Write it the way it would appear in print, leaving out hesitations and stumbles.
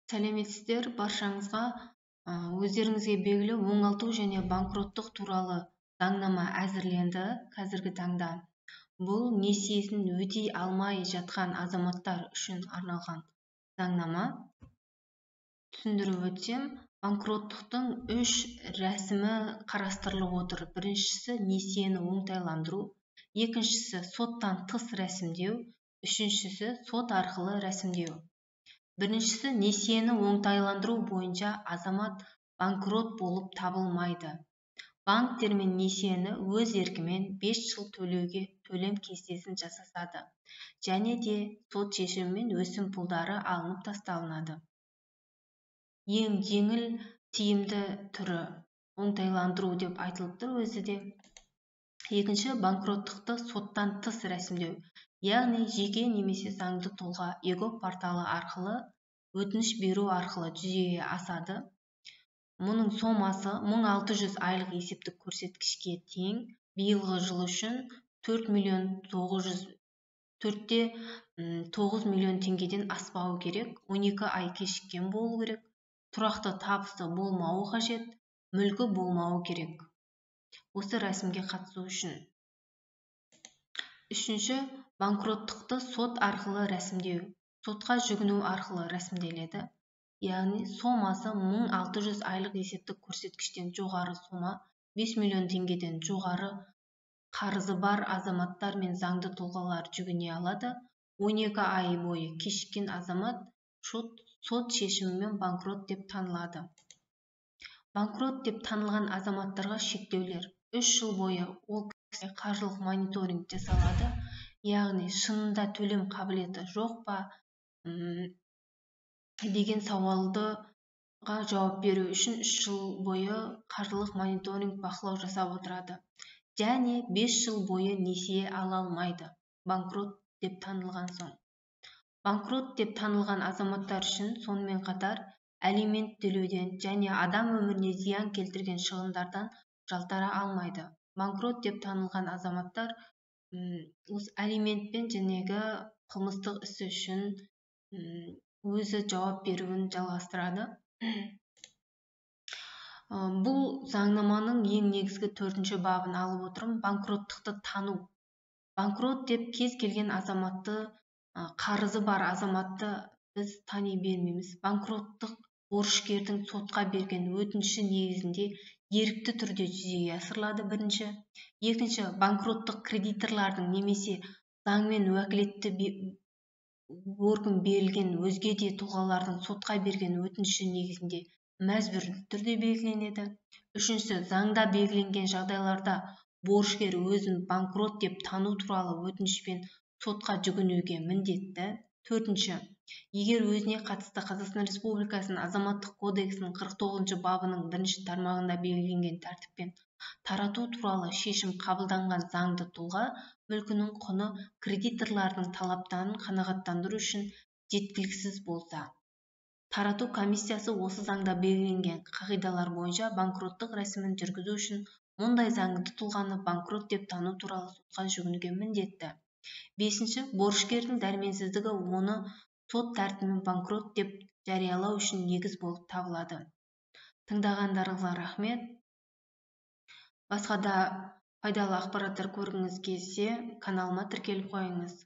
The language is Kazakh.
Сәлеметсіздер баршаңызға! Өздеріңізге белгілі, оңалту және банкроттық туралы заңнама әзірленді. Қазіргі таңда бұл несиесін өтей алмай жатқан азаматтар үшін арналған заңнама. Түсіндіріп өтсем, банкроттықтың үш рәсімі қарастырылып отыр. Біріншісі – несиені оңтайландыру, екіншісі – соттан тыс рәсімдеу, үшіншісі – сот арқылы рәсімдеу. Біріншісі – несиені оңтайландыру бойынша азамат банкрот болып табылмайды. Банктермен несиені өз еркімен 5 жыл төлеуге төлем кестесін жасасады және де сот шешімімен өсімпұлдары алынып тасталынады. Ең жеңіл, тиімді түрі оңтайландыру деп айтылып тұр өзі де. Екінші – банкроттықты соттан тыс рәсімдеу, яғни жеке немесе заңды тұлға eGov порталы арқылы өтініш беру арқылы жүзеге асады. Мұның сомасы 1600 айлық есептік көрсеткішке тең. Биылғы жыл үшін 4 миллион 900, 4,9 миллион теңгеден аспауы керек, 12 ай кешіккен болу керек, тұрақты табысы болмауы қажет, мүлкі болмауы керек осы рәсімге қатысу үшін. Үшінші – банкроттықты сот арқылы рәсімдеу. Сотқа жүгіну арқылы рәсімделеді, яғни сомасы 1600 айлық есептік көрсеткіштен жоғары сома, 5 миллион теңгеден жоғары қарызы бар азаматтар мен заңды тұлғалар жүгіне алады. 12 ай бойы кешіккен азамат сот шешімімен банкрот деп танылады. Банкрот деп танылған азаматтарға шектеулер: 3 жыл бойы ол кісіге қаржылық мониторинг жасалады, яғни шынында төлем қабілеті жоқ па деген сауалдыға жауап беру үшін 3 жыл бойы қаржылық мониторинг, бақылау жасап отырады және 5 жыл бойы несие ала алмайды банкрот деп танылған соң. Банкрот деп танылған азаматтар үшін сонымен қатар алимент төлеуден және адам өміріне зиян келтірген шығындардан жалтара алмайды. Банкрот деп танылған азаматтар осы алиментпен жәнегі қылмыстық ісі үшін өзі жауап беруін жалғастырады. Бұл заңнаманың ең негізгі төртінші бабын алып отырмын: банкроттықты тану. Банкрот деп кез келген азаматты, қарызы бар азаматты біз тани бермейміз. Банкроттық борышкердің сотқа берген өтініші негізінде ерікті түрде жүзеге асырылады, бірінші. Екінші, банкроттық кредиторлардың немесе заңмен уәкілетті орган берілген өзге де тұлғалардың сотқа берген өтініші негізінде мәжбүрлі түрде белгіленеді. Үшінші, заңда белгіленген жағдайларда борышкер өзін банкрот деп тану туралы өтінішпен сотқа жүгінуге міндетті. Төртінші, егер өзіне қатысты Қазақстан Республикасының Азаматтық кодексінің 49-бабының бірінші тармағында белгіленген тәртіппен тарату туралы шешім қабылданған заңды тұлға мүлкінің құны кредиторлардың талаптарын қанағаттандыру үшін жеткіліксіз болса, тарату комиссиясы осы заңда белгіленген қағидалар бойынша банкроттық рәсімін жүргізу үшін мұндай заңды тұлғаны банкрот деп тану туралы сотқа жүгінуге міндетті. Бесінші, борышкердің дәрменсіздігі оны сот тәртібімен банкрот деп жариялау үшін негіз болып табылады. Тыңдағандарыңызға рахмет! Басқа да пайдалы ақпараттар көргіңіз келсе, каналыма тіркеліп қойыңыз.